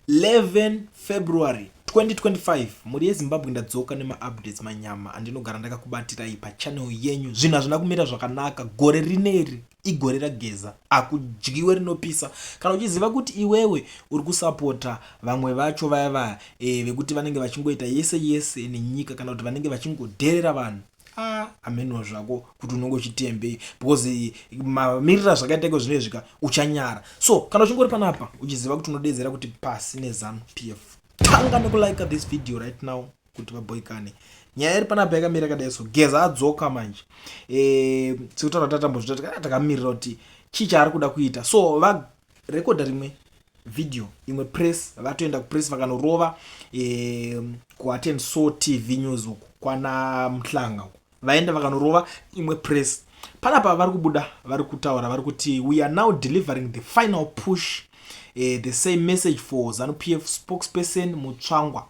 11 February 2025. Mhuri yeZimbabwe, ndadzoka nemaupdates manyama andinogara ndakakubatirai pachannel yenyu. Zvinhu hazvina kumira zvakanaka. Gore rineri igore raGeza, akudyiwe rinopisa. Kana uchiziva kuti iwewe uri kusapota vamwe vacho vaya vaya vekuti vanenge vachingoita yese yese nenyika, kana kuti vanenge vachingodherera vanhu, hameno zvako kuti unenge uchitembei, because mamirira zvakaita iko zvinezvika uchanyara. So kana uchingori panapa uchiziva kuti unodedzera kuti pasi neZANU PF, tanga nekulike this video right now kuti vaboikane. Nyaya iri panapa yakamira yakadai. So Geza adzoka manje. Sekutaura tatambozvita, takamirira kuti chii chaari kuda kuita. So varekodha rimwe video, imwe press, vatoenda kupress vakanorova kuattend so TV news uku kwana Muhlanga uku. Vaenda vakanorova imwe press. Panapa vari kubuda, vari kutaura, vari kuti, "We are now delivering the final push." The same message for ZANU PF spokesperson Mutsvangwa.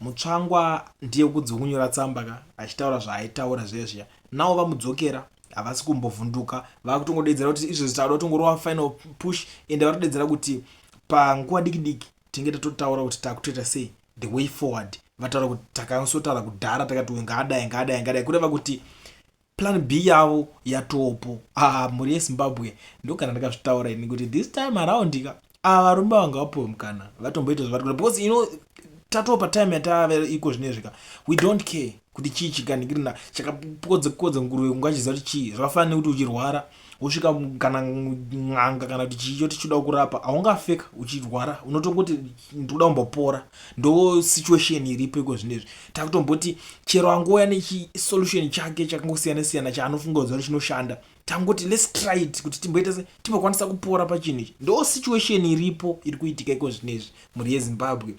Mutsvangwa ndiye kudzi kunyora tsamba ka, achitaura zvaaitaura zviya zviya. Navo vamudzokera, havasi kumbovhunduka, vakutongodedzera kuti izvezvi tauda kutongorova final push. Ende vari kudedzera kuti panguva diki diki tinge tatotaura kuti takutoita sei, the way forward. Vataura kuti takasotaura kudhara, takati uyu ngaadai, ngaadai, ngaadai, kureva kuti plan B yavo yatopo. Ah, mhuri yeZimbabwe, ndogara ndakazvitaura ini kuti this time around ka, ava varume vanga vapiwe mukana vatomboita zvavari kuda, because tatopa time yatave iko zvinezvi ka, we don't care kuti chii chikanikirina chakakodza nguruve. Ungachiziva kuti chii? Zvakafanana nekuti uchirwara, wosvika kana n'anga kana kuti chii choti chinoda kurapa, haungafeka uchirwara, unotongoti ndikuda kumbopora. Ndo situation iripo iko zvinezvi. Takutomboti chero angouya nechisolution chake chakangosiyana siyana chaanofunga kuziva kuti chinoshanda, tangoti let's try it kuti timboita se timbokwanisa kupora pachinhu ichi. Ndo situation iripo iri kuitika iko zvinezvi, mhuri yeZimbabwe.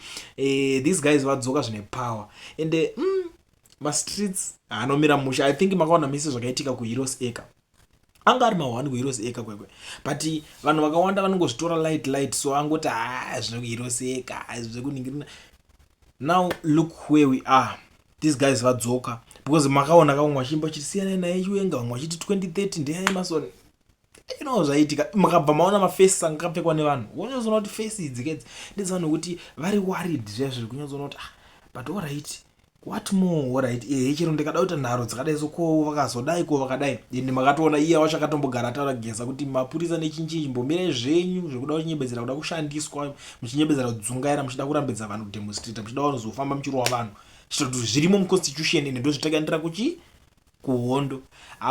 These guys vadzoka zvine power and mastreets anomira musha. I think makaona mese zvakaitika kuHeroes Acre. Anga ari ma1 kuHeroes Acre kwekwe, but vanhu vakawanda vanongozvitora light light, so angoti ha, zvekuHeroes Acre, zvekuningirina. Now look where we are. These guys vadzoka because makaona kamwe vachimba vachiti siyanai naye Chiwenga, vamwe vachiti 2030 ndeyaEmmerson. Zvaitika, makabva maona mafaces anga akapfekwa nevanhu, wonyatsoona kuti face idzi kedzi ndedzevanhu vekuti vari worried zviya zviri kunyatsoona kuti, ah, but alright, what more? Alright, ehe, chero ndikada kuita nharo dzakadai, so ko vakazodai, ko vakadai. Ende makatoona iye wacho akatombogara ataura Geza kuti mapurisa nechinchi, chimbomirai zvenyu zvekuda kuchinyebedzera, kuda kushandiswa, muchinyebedzera kudzungaira, muchida kurambidza vanhu kudemonstrata, muchida vanozofamba muchirova vanhu, chitoti zvirimo muconstitution. Ende ndozvitakaendera kuchi kuhondo.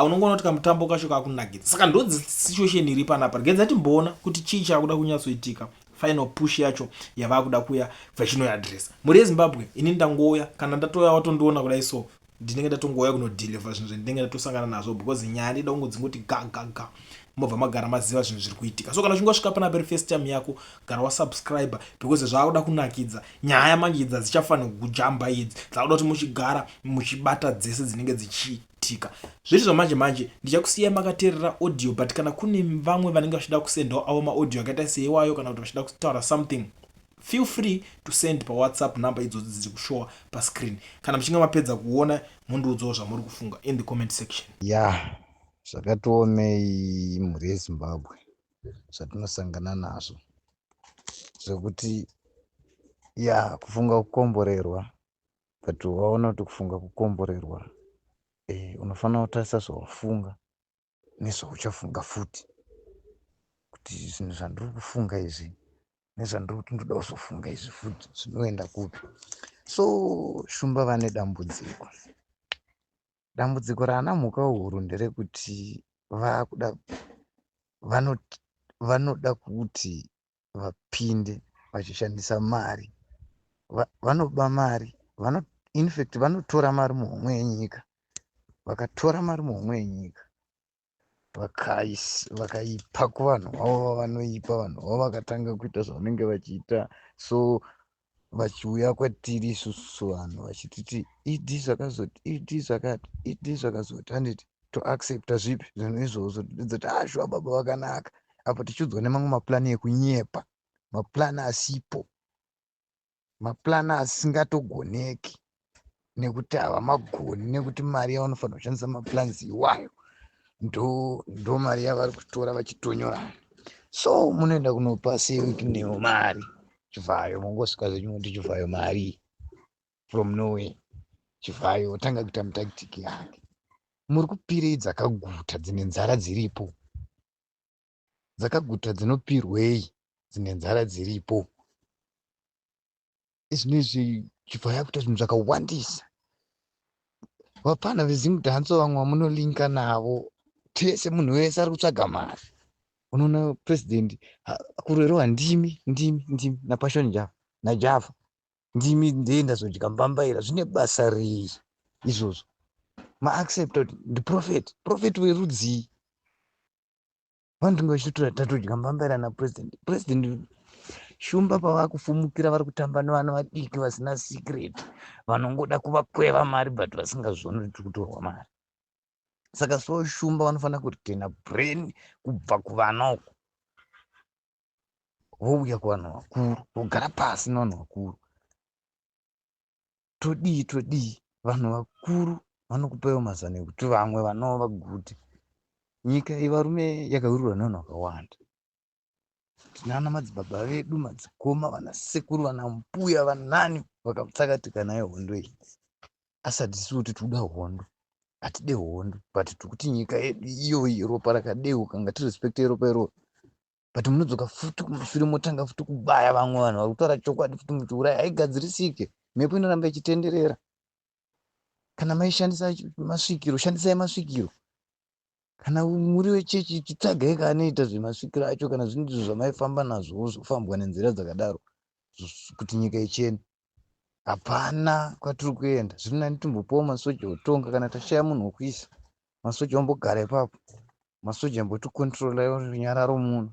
Unongoona kuti kamutambo kacho kakunakidza. Saka ndo situation iri panapa. Regedza timboona kuti chii chakuda kunyatsoitika, final push yacho yavakuda kuya vachinoiadresa. Mhuri yeZimbabwe, ini ndangouya, kana ndatoya watondiona kudai, so ndinenge ndatongouya kunodeliver zvinhu zvendinenge ndatosangana nazvo, because nyaya ndida kungodzingoti ga ga ga, mobva magara maziva zvinhu zviri kuitika. So kana uchinge wasvika panapa iri first time yako, gara wasubscribe, because zvaakuda kunakidza. Nyaya manje idzi hadzichafanira kujamba, idzi dzakuda kuti muchigara muchibata dzese dzinenge dzichiitika. Zviri zvamanje manje, ndichakusiyai makateerera audio, but kana kune vamwe vanenge vachida kusendawo avo maaudio akaita seiwayo, kana kuti vachida kutaura something, feel free to send paWhatsApp number idzodzo dziri kushowa pascreen. Kana muchinge mapedza kuona, mundiudzawo zvamuri kufunga in the comment section. Ya, zvakatiomei, mhuri yeZimbabwe, zvatinosangana nazvo zvekuti, ya, kufunga kukomborerwa, but waona kuti kufunga kukomborerwa, unofanira kutarisa zvawafunga nezvauchafunga futi, kuti zvinhu zvandiri kufunga izvi nezvandiri kuti ndoda kuzofunga izvi futi zvinoenda kupi. So Shumba vane dambudziko. Dambudziko raana mhuka huru nderekuti vakuda, vanoda kuti vapinde vachishandisa mari. Vanoba mari, infact vanotora mari muhomwe yenyika. Vakatora mari muhomwe yenyika, vakaipa kuvanhu vavo vavanoipa, vanhu vavo vakatanga kuita zvavanenge vachiita. So vachiuya kwatiri isusu vanhu vachititi ED zvakazoti, ED zvakati, ED zvakazoti, handiti toaccepta zvipi zvinhu izvozvo? Todzoti, ah, shuwa baba vakanaka. Apo tichiudzwa nemamwe maplani ekunyepa, maplani asipo, maplani asingatogoneki nekuti havamagoni, nekuti mari yavanofanira kushandisa maplans iwayo ndo mari yavari kutora vachitonyorana. So munoenda kunopa seWicknell mari. Chivhayo mongosvika zvenyu moti Chivhayo mari from nowhere. Chivhayo otanga kuita mutactic yake. Muri kupirei dzakaguta dzine nzara dziripo? Dzakaguta dzinopirwei dzine nzara dziripo? Izvinezvi Chivhayo akuita zvinhu zvakawandisa. Vapfana veZimdance vamwe vamunolinka navo tese, munhu wese ari kutsvaga mari. Unoona president kurerwa ndimi, ndimi, ndimi naPassion Java naJava, ndimi ndee ndazodya mbambaira. Zvine basa rei izvozvo? Maaccepta kuti ndiprophet, prophet werudzii? Vanhu tinge vachitotora tatodya mbambaira napresident. President Shumba pavakufumukira, vari kutamba nevana vadiki vasina secret, vanongoda kuvakweva mari but vasingazvioni kuti tiri kutorwa mari. Saka so Shumba vanofanira kuritena brain kubva kuvana uku, vouya kuvanhu vakuru, vogara pasi nevanhu vakuru. Todii, todii? Vanhu vakuru vanokupaiwo mazano ekuti vamwe vanova vagute. Nyika iyi, varume, yakawirirwa nevanhu vakawanda. Tinana madzibaba vedu, madzikoma, vanasekuru, vanambuya, vanani vakatsakatika nayo hondo iyi. Asi hatisi kuti tikuda hondo, hatide hondo, but tikuti nyika yedu iyoyi ropa rakadeuka, ngatirespektei ropa iroro. But munodzoka futi kumashure, motanga futi kubaya vamwe vanhu vari kutaura chokwadi futi, muchiuraya. Haigadzirisike, mhepo inoramba ichitenderera. Kana maishandisa masvikiro, shandisai masvikiro. Kana muri wechechi, chitsvagai kaanoita zvemasvikiro acho. Kana zvinhu izvo zvamaifamba nazvo, zvofambwa nenzira dzakadaro kuti nyika ichene. Hapana kwatiri kuenda. Zviri nani timbopawo masoja otonga. Kana tashaya munhu wekuisa, masoja ombogara ipapo, masoja ambotikontrola runyararo muno,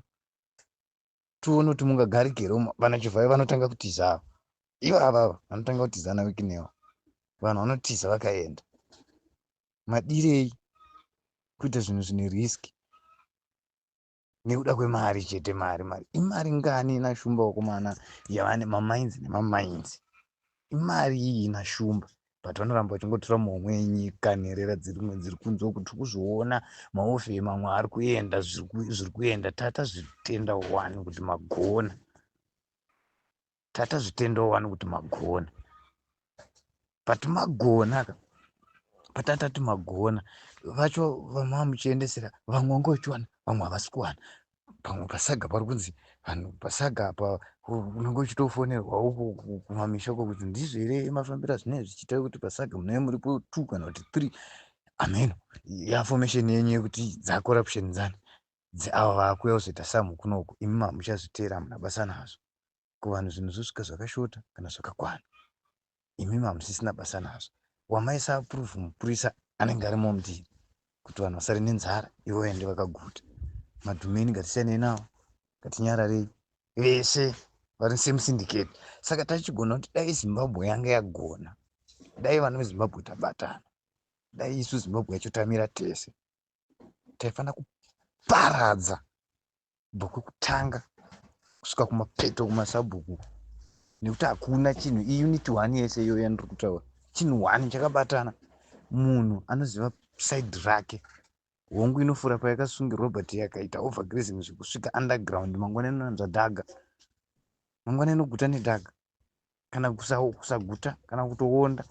tione kuti mungagarike here. Vana Chivhayo vanotanga kutiza ava, ivo avava vanotanga kutiza naWicknell. Vanhu vanotiza vakaenda. Madirei kuita zvinhu zvine risk nekuda kwemari chete? Mari, mari, imari ngani ina Shumba wakomana yavane mamainzi nemamainzi? Imari iyi ina Shumba, but vanoramba vachingotora muhomwe yenyika. Nherera dzirimwe dziri kunze uku, tiri kuzviona maofe mamwe ari kuenda, zviri kuenda. Tata zvitenda wani kuti magona, tata zvitenda wani kuti magona, but magona ka patatati magona vacho vamava muchiendesera vamwe vanga vachiwana, vamwe havasi kuwana. Pamwe pasaga pari kunzi vanhu pasaga apa unenge uchitofonerwa uko kumamisha uko kuti ndizvo here mafambiro azvinenge zvichiita kuti pasaga munenge muripo two kana kuti three. Ameno yaformation yenyu yekuti dzacorruption dzani ava vakuuya kuzoita samu kunoku, imi mamuchazviteera, hamuna basa nazvo. Kuvanhu zvinhu zvosvika zvakashota kana zvakakwana, imimi hamusisina basa nazvo. Wamaisa approve mupurisa anenge arimo mudini kuti vanhu vasare nenzara, ivo vaende vakaguta. Madhumeni ngatisiyanei nawo, ngatinyararei, vese vari same syndicate. Saka tachigona kuti dai Zimbabwe yanga yagona, dai vanhu veZimbabwe tabatana, dai isu Zimbabwe yacho tamira tese, taifanira kuparadza kubva kwekutanga kusvika kumapeto kumasabhuku, nekuti hakuna chinhu iunit one yese iyoyo yandiri kutaura, chinhu one chakabatana. Munhu anoziva side rake. Hongu, inofura payakasungirwa, but yakaita overgrazing zvekusvika underground, mangwana inonanzva dhaga, mangwana inoguta nedhaga, kana kusaguta kana kutoonda.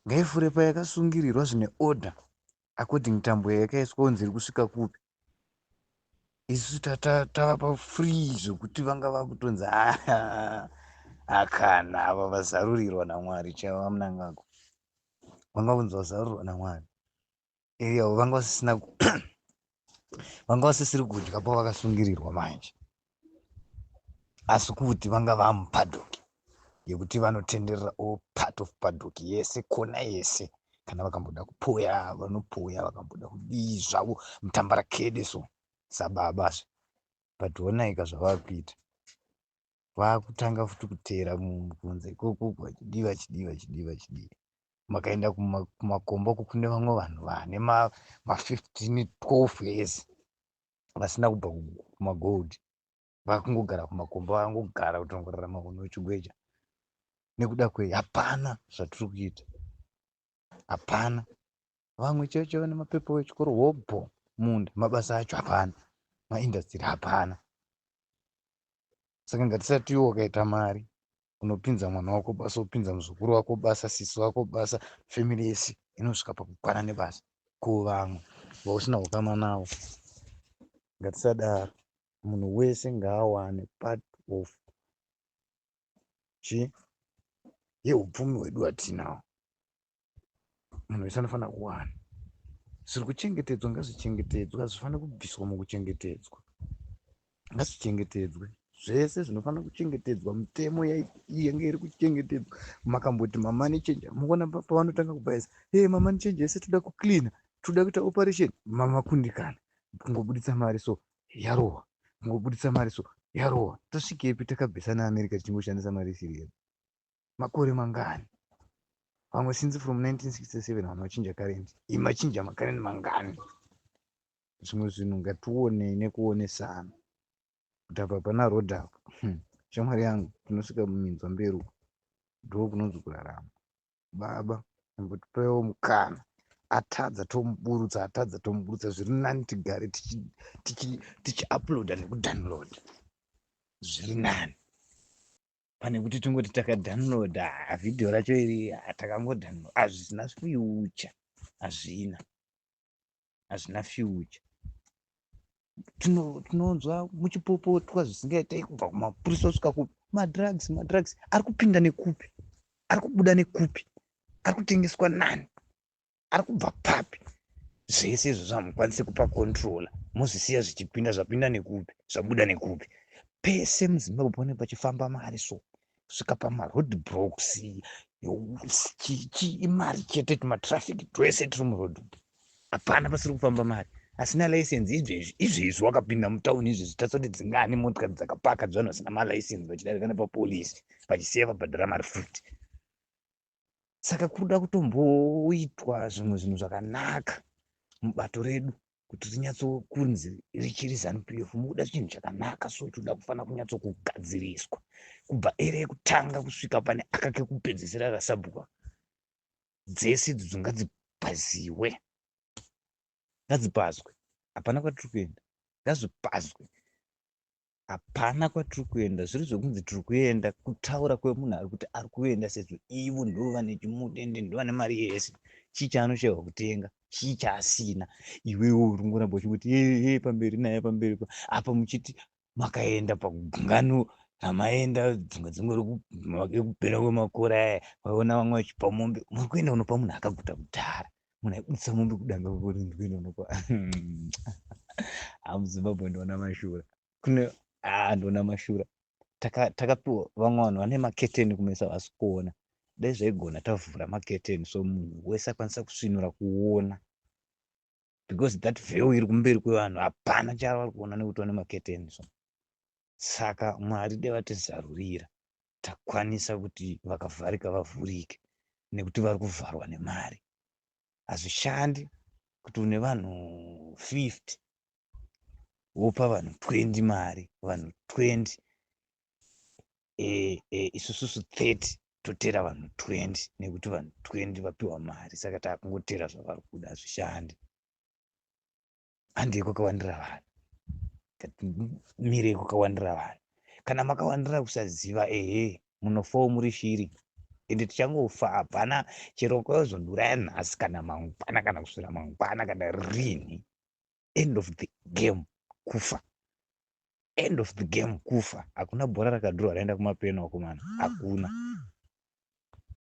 Ngaifure payakasungirirwa zvine order, according tambo yakaiswa kunzi iri kusvika kupi. Isusu tava pafree zvekuti vanga vakutonzi akana ava vazarurirwa naMwari chaivo. VaMnangagwa vanga kunzi vazarurirwa naMwari iriavo, vanga vasisina, vanga vasisiri kudya pavakasungirirwa manje, asi kuti vanga vamupaddock yekuti vanotenderera all part of paddock yese, kona yese. Kana vakamboda kupoya, vanopoya, vakamboda kudii zvavo, mutambarakede so sababazve. But onaika zvavakuita, vakutanga futi kuteera kunze ikoko, vachidii, vachidii, vachidii, vachidii. Makaenda kumakomba uko kune vamwe vanhu vane ma15 12 years vasina kubva kumagold, vakungogara kumakomba, vakangogara kutongorarama kunochigweja. Nekuda kwei? Hapana zvatiri kuita, hapana. Vamwe chaivo chaivo nemapepa echikoro hobho, munda, mabasa acho hapana, maindustry hapana. Saka ngatisati iwe ukaita mari unopinza mwana wako basa, wopinza muzukuru wako basa, sisi wako basa, family yese inosvika pakukwana nebasa. Ko vamwe vausina ukama navo? Ngatisadaro. Munhu wese ngaawane part of chi yeupfumi hwedu hwatinawo. Munhu wese anofanira kuwana. Zviri kuchengetedzwa ngazvichengetedzwe, hazvifaniri kubviswa mukuchengetedzwa. Ngazvichengetedzwe zvese zvinofanira kuchengetedzwa. Mitemo yange iri kuchengetedzwa. Makamboti mamoney changer, mukuona pavanotanga kubhaisa, "Hey, mamoney changer ese toda kucleana, toda kuita operation." Mamakundikana kungobuditsa mari, so yarohwa. Kungobuditsa mari, so yarohwa. Tosvikepi takabvisa neAmerica tichingoshandisa mari isiri yedu makore mangani? Vamwe since from 1967 vanhu vachinja currency. Imachinja macurrency mangani? Zvimwe zvinhu ngationei nekuonesana kuti apa pana road apa. Shamwari yangu, tinosvika muminzwa mberi uko. Ndo kunonzi kurarama. Baba imbotipewo mukana. Atadza tomuburutsa, atadza tomuburutsa. Zviri nani tigare tichiuploada nekudownload, zviri nani pane kuti tingoti takadownloada vhidhiyo racho iri, takangodownload, hazvina future, hazvina, hazvina future. Tinonzwa muchipopotwa zvisingaitei kubva kumapurisa kusvika kumadrugs. Madrugs ari kupinda nekupi? Ari kubuda nekupi? Ari kutengeswa nani? Ari kubva papi? Zvese izvozvo hamukwanisi kupa controller, mozvisiya zvichipinda. Zvapinda nekupi? Zvabuda nekupi? Pese muZimbabwe paone pachifamba mari, so kusvika pamaroad blocks chichi imari chete. Tumatraffic twese tiri muroad, hapana pasiri kufamba mari. Asina license izvezvi, izvezvi wakapinda mutauni izvezvi, tatsoti dzingani motikari dzakapaka dzevanhu vasina malicense vachidarika nepapolisi, vachisiya vabhadhara mari futi. Saka kuda kutomboitwa zvimwe zvinhu zvakanaka mubato redu kuti rinyatsokunzi richiri ZANU PF. Mukuda chinhu chakanaka, so toda kufanira kunyatsokugadziriswa kubva ere yekutanga kusvika pane aka kekupedzisira kasabhuka. Dzese idzodzo ngadzipaziwe, ngadzipazwe. Hapana kwatiri kuenda, ngazvipazwe. Hapana kwatiri kuenda. Zviri zvekunzi tiri kuenda, kutaura kwemunhu ari kuti ari kuenda, sezvo ivo ndo vane chimudende, ndo vane mari yese. Chii chaanoshayiwa kutenga? Chii chaasina? Iwewo uri kungoramba uchingoti he pamberi naye, pamberi apa, muchiti makaenda pagungano ramaenda dzimwe dzimwe rekupera kwemakore aya, waiona vamwe vachipa mombe. Muri kuenda unopa munhu akaguta kudhara, munhu aibudisa mombe kudanga kuti ndikuenda unopa. HamuZimbabwe ndoona mashura kune, ndoona mashura. Takapiwa vamwe vanhu vane maketeni kumeso, havasi kuona. Dai zvaigona tavhura maketeni so munhu wese akwanisa kusvinura kuona, because that veil iri kumberi kwevanhu, hapana chavari kuona nekuti vane maketeni. So saka Mwari dai vatizarurira, takwanisa kuti vakavharika vavhurike, nekuti vari kuvharwa nemari. Hazvishandi kuti une vanhu 50 wopa vanhu 20 mari, vanhu 20, isususu 30 totera vanhu 20, nekuti vanhu 20 vapiwa mari, saka takungotera zvavari kuda. Hazvishandi. Handei kwakawandira vanhu, ngatimirei kwakawandira vanhu. Kana makawandira kusaziva, ehe, munofawo muri shiri, ende tichangofa. Hapana chero kwazondiuraya nhasi kana mangwana kana kuswera mangwana kana rini, end of the game kufa, end of the game kufa. Hakuna bhora rakadhurwa raenda kumapeno, akomana, hakuna.